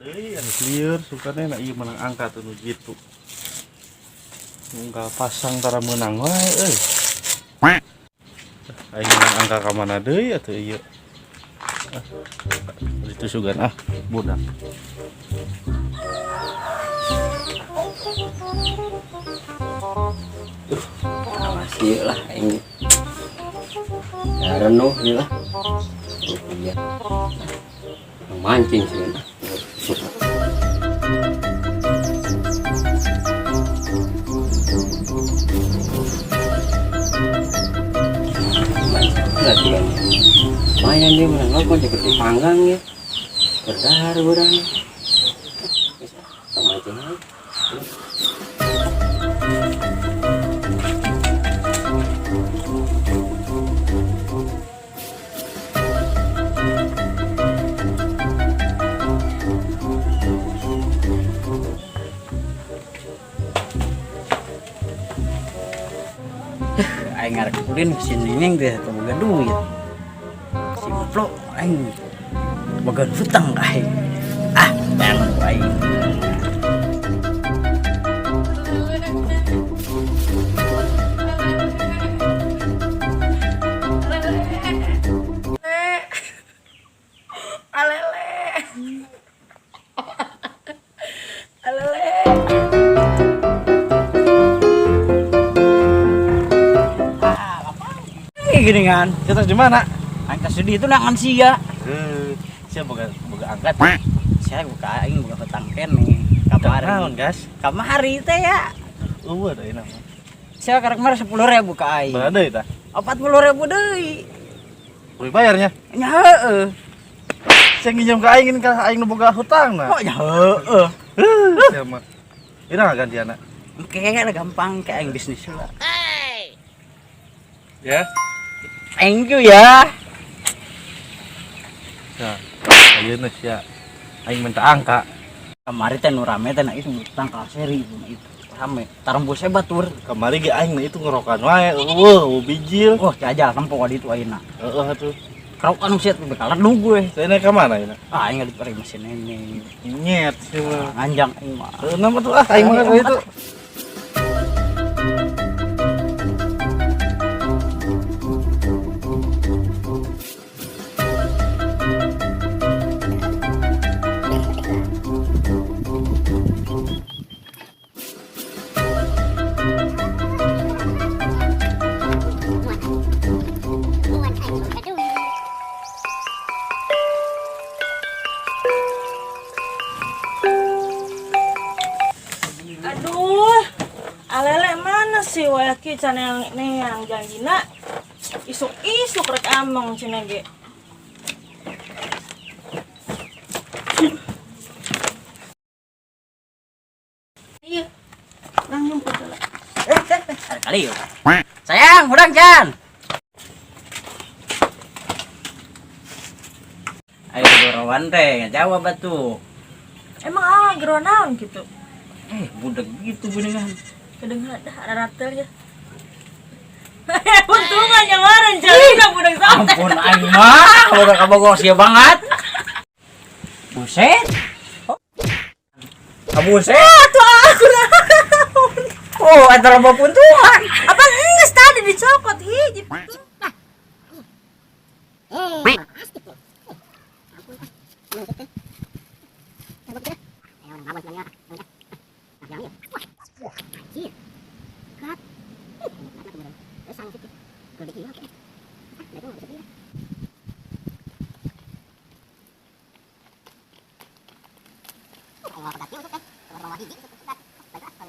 Deui anu lieur sukane na ieu menang angka tuh nu jitu. Unggal pasang tara meunang wae euy. Aing menang angka ka mana deui atuh ieu. Itu sugan ah budak. Awas ieu lah aing. Ya renuh ieu lah. Iya. Mancing sih. Mancing lah. Lumayan dia menang kok jadi panggang ya. Berdahar urang. Bisa mancing aja. Aing ngarek ulin si Nining teh teu boga duit. Si Mplok aing boga hutang ka aing. Ah, yang aing. Alele. Alele. Ini gini kan. Kita di mana? Aing teh sedih itu nangan sia. Eh, sia boga boga angkat. Sia buka aing boga hutang keneh. Kamari. Naon, gas? Kamari teh ya. Eueuh deui nama. Sia karek mah 10.000 ka aing. Berapa deui tah? 40.000 deui. Kuy bayarnya. Nya heueuh. Sia nginjem ka aing ka aing nu boga hutang nah. Kok nya heueuh. Sia mah. Ira gantiana. Kayaknya gampang kayak aing bisnis lah. Ya. Thank you ya. Ya. Ayeuna sia. Aing minta angka. Kamari teh nu rame teh na itu hutang ka seri itu na itu. Rame. Tarembusnya batur. Kamari ge aing na itu ngerokan wae. Eueuh, bijil. Oh, jajal tempo ka ditu ayeuna. Heeh atuh. Kerokan sia tuh bekalan lu gue. Saya naik ka mana ayeuna? Ah, aing di mesin ini. Nyet sia mah. Nganjang aing mah. Heueuh nama tuh ah aing mah ka itu. Aduh, alele mana sih wayaki can yang yang janjina isuk-isuk rek ameng cenah ge. Iya. Nang nyumput heula. Ada kali yuk. Sayang, hudang Chan. Ayo gorowan teh, ngajawab atuh. Emang ah gero naon gitu? Budak gitu beneran. Kedengeran dah raratel ya. Untungan nyamaran jalina budak sate. Ampun aing mah, boga kabogoh sia banget. Buset. Oh. Buset. Atuh aku naon. Oh, eta loba puntungan. Apa geus tadi dicopot hiji.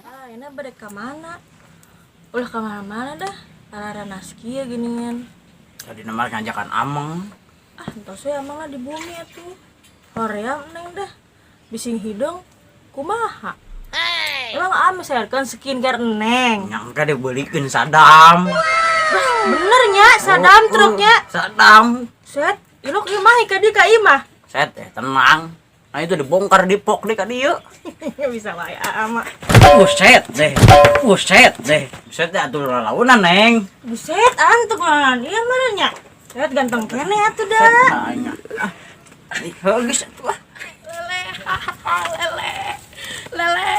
Ah, ini bade ka mana? Ulah ka mana-mana dah. Arara naski ya ginian. Tadi nomor ngajakan ameng. Ah, entos we ameng lah di bumi atuh. Hoream neng dah. Bising hidung kumaha? Emang ame sayarkeun skincare neng. Nyangka dibelikeun Sadam. Bener nya, Sadam truknya. Sadam. Set, ilok imah ka di ka imah. Set, tenang. Nah itu dibongkar dipok di ka dieu. Bisa wae ama. Buset deh. Buset deh. Buset deh atuh lalaunan neng. Buset antuk man. Iya mana nya? Set ganteng kene atuh dah. Set, nah, ah. Ih, geus atuh ah. Lele. Lele. Lele.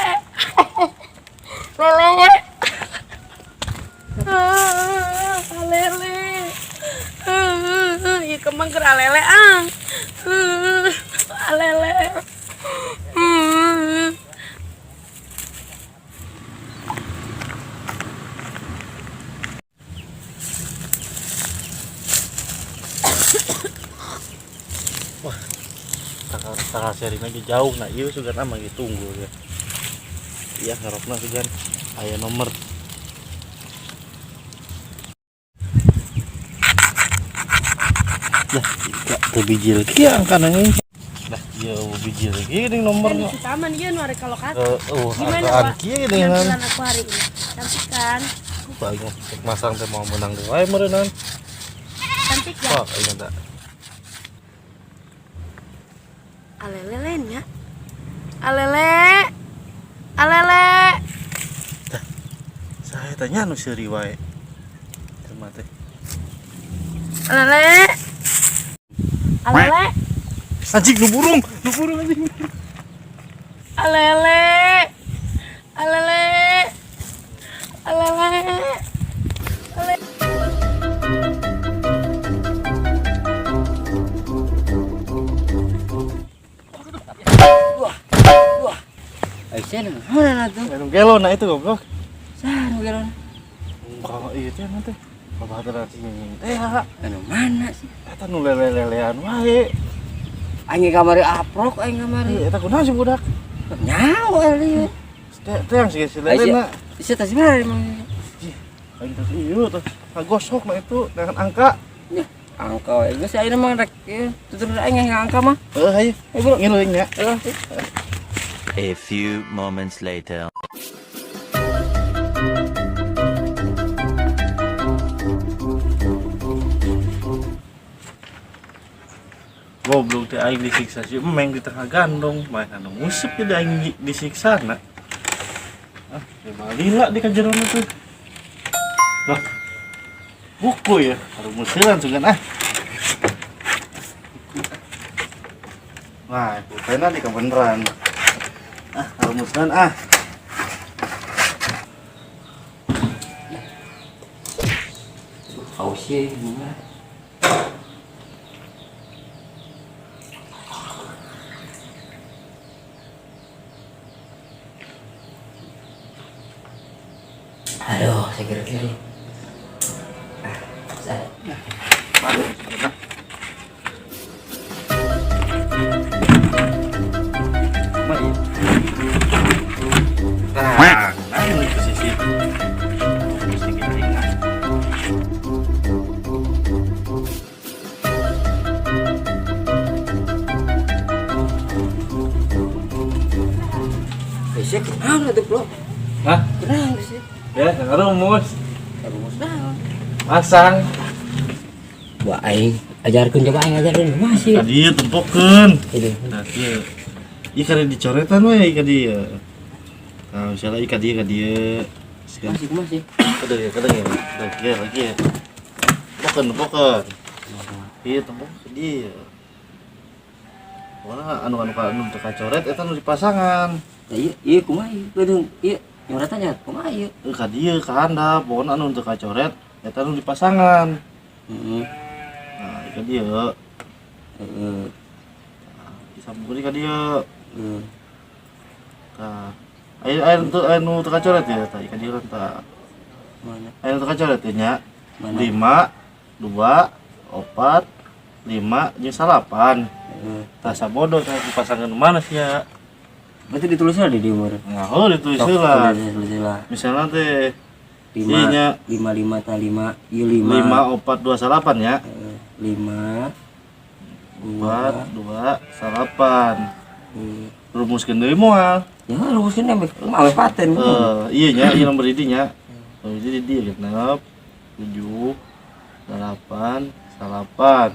Lele. Ah, lele. Ieu kembang keur alele ah. Alele. Tanggal tanggal seri lagi jauh, nah iya sugan mah gitu tunggu ya. Iya ngarokna sugan aya nomor. Lah, teu bijil kieu angkana ini. Lah, ieu bijil kieu deui nomorna. Di taman ieu nu arek ka lokasi. Oh, Gimana, angkaan Pak? kieu dengan. Penampilan aku hari ini. Cantik kan? Aing masang teh mau menang deui wae meureunnan. Cantik ya? Wah, aing teh. Alele lain ya. Alele. Alele. Saya tanya nu seuri wae. Teu teh. Alele. Alele. Anjing nu burung anjing. Alele. Alele. Alele. Alele. Aisyah nu mana tuh? Anu gelo nah itu goblok. Sah nu gelon. Kalau ieu teh anu teh. Babaturan si nyinying teh ha. Anu mana sih? Eta nu lele-lelean wae. Aing kamari aprok aing kamari. Eta kunaon si budak? Nyawa ieu. Teh teh yang si lele na. Sia tas mana emang? Aing teh ieu teh kagosok na itu dengan angka. Angka wae geus ayeuna mah rek ieu tutur aing angka mah. Heuh hayu. Ayo bro. Ngilu nya. Heuh. A few moments later. Goblok teh aing disiksa si emeng di tengah gandong, mah anu ngusep jadi aing disiksa na. Ah, ya balila di kajeron itu. Lah. Buku ya, harus musilan sugan ah. Wah, pulpena di kebeneran. Ah, harus musilan ah. Haus sih gimana? Aduh, saya kira-kira. Ah, saya. Nah, nah ini posisi. Mesti kita ingat. Saya kenal tuh, Bro. Hah? Kenal sih. Ya, rumus. Rumus naon? Masang. Wah, aing ajarkeun coba aing ajarkeun masih. Tadi tempokeun. Itu. Nah, ieu. Ieu kada dicoretan we ka dieu. Nah, misalnya ieu ka dieu ka dieu. Masih masih. Kada ya, kada ya. Lagi ya, lagi ya. Tempokeun, tempokeun. Ieu tempok ka dieu. Pokona anu anu anu teu kacoret eta nu dipasangan. Ya ieu ieu kumaha ieu? Kudu ieu nyoretannya kumaha ieu? Ka dieu ka handap, pokona anu teu kacoret eta nu dipasangan. Heeh. Nah, ka dieu. Heeh. Disambungkeun ka dieu. Heeh. Tah. Aya aya teu anu teu kacoret ya, tah ka dieu kan tah. Mana? Aya nu teu kacoret ya nya. Mana? 5 2 4 5 jeung 9. Heeh. Tah sabodo tah dipasangan mana sih ya? Berarti ditulisnya di dieu meureun. Nah, oh ditulis heula. Tulis heula. Misalnya teh 5 Iya nya. 5 5 tah 5 ieu 5. 5 4 2 9 ya. 5 4 2 9. Rumuskeun deui moal. Ya rumuskeun ame ame paten. Iya nya, ieu nomor hiji nya. Nomor hiji di dieu genep 7 8 9.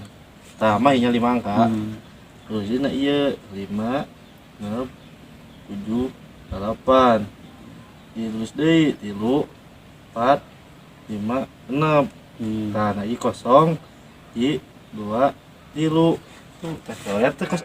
Tah mah nya 5 angka. Terus ieu na ieu 5 6 7 8. Ditulis deui 3 4 5 6. Tah nah ieu kosong, ieu 2 3. Tuh teh coret teh kos.